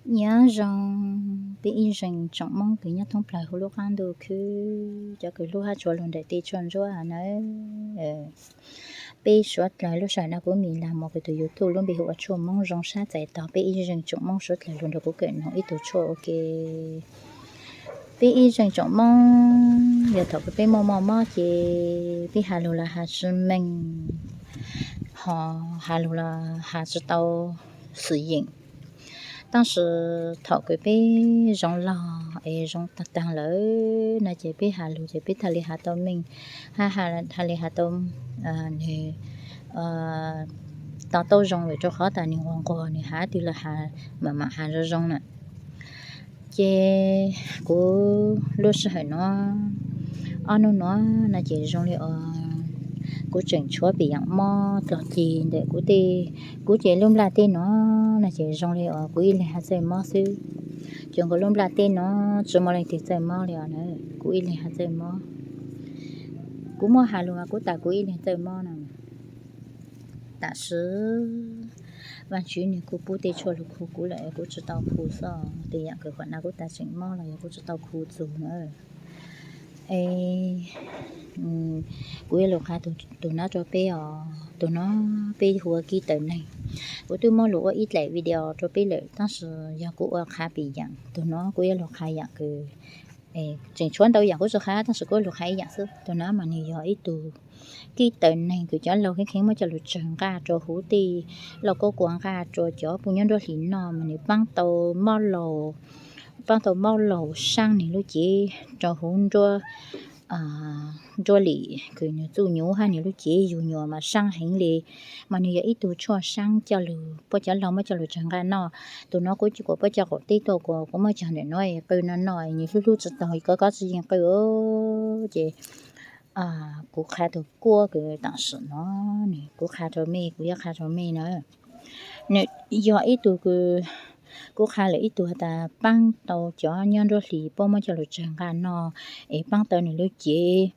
Nyob zoo peb ib zeej tsoom Moob kws nyob thoob plawg huv lub qaab ntuj khwb, cov kws hlub hab tshua lug nraim tej tshuaj ntsuab nawb. Peb suav dlawg lub sij hawm no kuv Mim Lag Mos kws tus YouTube lub npe hu ua Tshuaj Moob zoo sab txais tog peb ib zeej tsoom Moob suav dlawg lug nrug kuv kawm noog ib tug tshuaj ua ke. Peb ib zeej tsoom Moob yog thaum kws peb muaj moj mob ces peb has lug los has tsi meej, ho has lug los has tsi tau xwm yeem. Tab sis thaum kws peb zoo lug es zoo taag taag lawm no ces peb has lug ces peb txhaj le has tau meej, hab txhaj le has tau nwg to taub zoo lawm, rua qhov tas nwg nquag nquag nwg has twg los has mam mam has zoo zoo na. Ces kuv lub sij hawm nuav, ob nub nuav no ces zoo le uas kuv tseem tshuav pim yaam mob dlog ceg ntawm kuv tej, kuv ces lub nplaj teb nuav no ces zoo le uas kuv ib leeg has txawj mob xwb. Cuag nkaus lub nplaj teb nuav tsi muaj leej twg txawj mob le os na, kuv ib leeg has txawj mob. Kuv muab has lug mas kuv tas kuv ib leeg txawj mob no. Tab sis Vaajtswv nwg kuj pub tej tshuaj lug khu kuv lawm, kuv tsi tau khu xwb. Tej yaam kws huam no kuv tas tseem mob los yog kuv tsi tau khu txug na. Es kuv yuav lug qha tug nuav rua peb os. Tug nuav peb hu ua kib tawm neeg. Kuv twb muab lug ua ib dlaim video rua peb lawm, tab sis yog kuv ua qha pim yaam, tug nuav kuv yuav lug qha yaam kws tseem tshuav ntau yaam kuv tsi qha, tab sis kuv lug qha ib yaam xwb. Tug nuav mas nwg yog ib tug kib tawm neeg kws cov laug kheev kheev muab coj lug tsawg nqaj rua huv tej lauj kaub kua nqaj rua cov puj nyob nruab hlis noj mas nwg paab tau mob laug, paab tau mob laug saab nwg lub cev rua huv nruab, nruab lim kws nwg txuj nyuv hab nwg lub cev yug nyuas mas saab heev le. Mas nwg yog ib tug tshuaj saab coj lug puab cov laug muab coj lug tsawg nqaj noj. Tug nuav kuv kuas puab coj qaum teb tuaj kuas kuv muab cog ntawm nuav qw no noj nwg hlub hlub tsi taug, kov kov tsi yeej qw. Ces kuv qha tug kuab kws tam sim no, kuv qha rua mej, kuv yuav qha rua mej na. Nwg yog ib tug kws kuv qha lawm ib tug has tas paab tau cov nyob nruab hlis puab muab coj lug tsawg nqaj noj, es paab tau nwg lub cev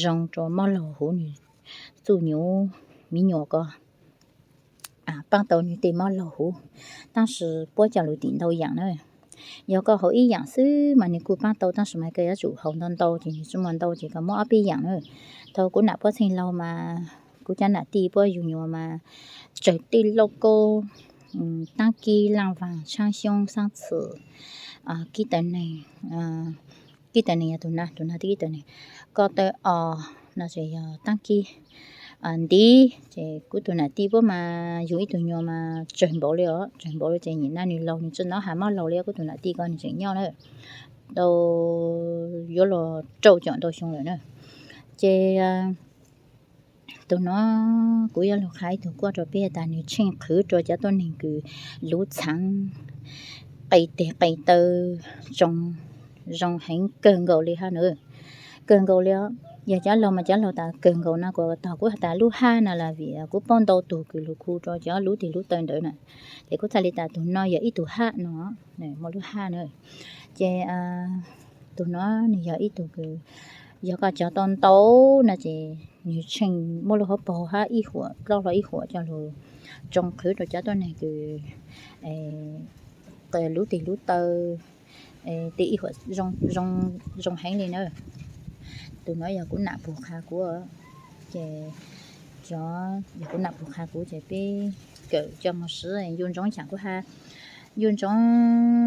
zoo rua mob laug huv nwg txuj nyuv miv nyuas ko, paab tau nwg tej mob laug huv, tab sis puab coj lug tim ntau yaam na. Yog koj haus ib yaam xwb mas nwg kuj paab tau, tab sis mas koj yuav tsum haus ntau ntau ces nwg tsi muaj ntau ces koj muab ob peb yaam na. Thaum kuv nam puab txheej laug mas kuv cov nam tij puab yug nyuas mas tsawg tej lauj kaub, taab kib, laaj vaag, tshaab xyoob, xaab txhwm, kib tawm neeg, kib tawm neeg yog tug na, tug na tib kib tawm neeg, ko taw os no ces yog taab kib. Ntiv ces kuv tug nam tij puab mas yug ib tug nyuas mas tsawg npaum li os, tsawg npaum li ces nyim no nwg laug nwg tsi nov has mob laug li, kuv tug nam tij ko nwg tseem nyob na, tau yuav luag rau caum ntau xyoo lawm na. Ces tug nuav kuv yuav lug qha ib tug kuab rua peb tas nwg tsheej qhwv rua cov tuab neeg kws luv txheev qe teg qe taw tsoo zoo heev kawg nkaus li hab na. Kawg nkaus li os. Yog cov laug mas cov laug tas kawg nkaus no kuas tog kuv has tas lub hab no los vim kuv paub ntau tug kws lug khu rua cov luv teg luv taw ntawd na. Ces kuv txhaj le tas tug no yog ib tug hab no, muaj lub hab na. Ces tug no nwg yog ib tug kws yog koj cog tau ntau no ces nwg tsheej muab lub hauv paug hab ib huam plaub hlo ib huam coj lug tsoo qhwv rua cov tuab neeg kws luv teg luv taw tej ib huam zoo heev li na. Tug nuav yog kuv nam pug qha kuv, ces cov yog kuv nam pug qha kuv ces peb kawm coj moog swv. Ncu ntsoov chaam kuv has, ncu ntsoov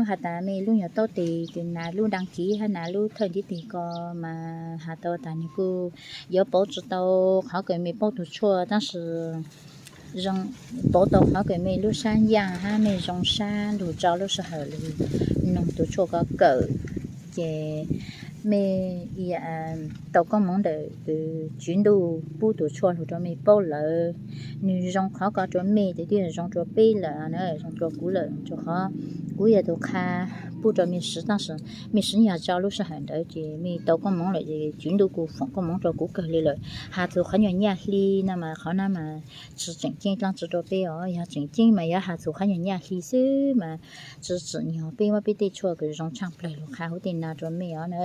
has tas mej lub nyuas taub teg kws nav lub daj kiv hab nav lub thawj ntiv teg ko mas has tau tas nwg kuj yuav pauv tsi tau qhov kws mej paub tug tshuaj, tab sis pauv tau qhov kws mej lub sab ncaaj hab mej zoo sab lug rau lub sij hawm lug noog tug tshuaj ko kawm. Ces mej tau koob moov ntawm kws Tswv Ntuj pub tug tshuaj lug rua mej paub lawm, nwg zoo qhov ko rua mej ces twb zoo rua peb lawm na, zoo rua kuv lawm, rua qhov kuv yog tug qha pub rua mej swv, tab sis mej swv yog rau lub sij hawm ntawd ces mej tau koob moov lawm ces Tswv Ntuj kuj foom koob moov rua kuv kawg li lawm. Has txug qhov nyuas nyaj hli no mas qhov nab mas tsi tseem ceeb dlaab tsi rua peb os, yog tseem ceeb mas yuav has txug qhov nyuas nyaj hli xwb mas tsi tsim nyog peb muab peb tej tshuaj kws zoo tshaaj plawg lug qha huv tej no rua mej os na.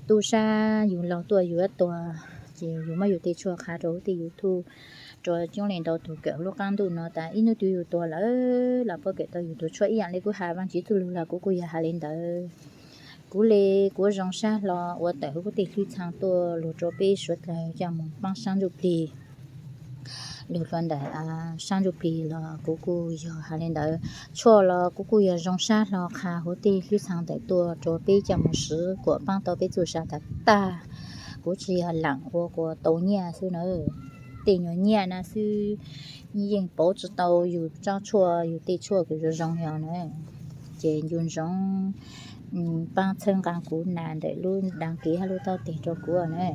Tub sab yug laug tuaj yug yuav tuag ces yug muab yug tej tshuaj qha rua huv tej YouTube, Tsuas coob leej ntau tus kawm lub qaab ntuj no tas ib nub twg yug tuag lawm los puab kawm tau yug tus tshuaj ib yaam le kuv has Vaajtswv txuj lug los kuv kuj yog has le ntawd. Kuv le kuv zoo sab hlo ua tawm huv kuv tej hlwb txhaa tuaj lug rua peb suav dlawg coj moog paab saab ntsuj plig. Lug rua ntawm saab ntsuj plig los kuv kuj yog has le ntawd, tshuaj los kuv kuj yog zoo sab hlo qha huv tej hlwb txhaa tawm tuaj rua peb coj moog swv kuas paab tau peb txuj sa tag tag. Kuv tsi yog laam ua kuas tau nyiaj xwb na. Tej nyuag nyiaj na xwb yeej pauv tsi tau yug tsob tshuaj, yug tej tshuaj kws zoo zoo yog na. Ces nco ntsoov paab txhawb nqaa kuv nas ntawm lub đăng ký hab lub taub teg rua kuv na.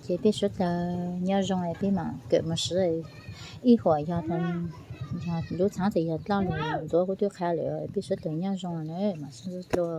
Ces peb suav dlawg nyob zoo es peb maam kawm moog swv. Ib huam yog lub txhaav txawm yog dloj lug ntxuav kuv twb qha lawm, peb suav dlawg nyob zoo na, maam sib ntsib dlua.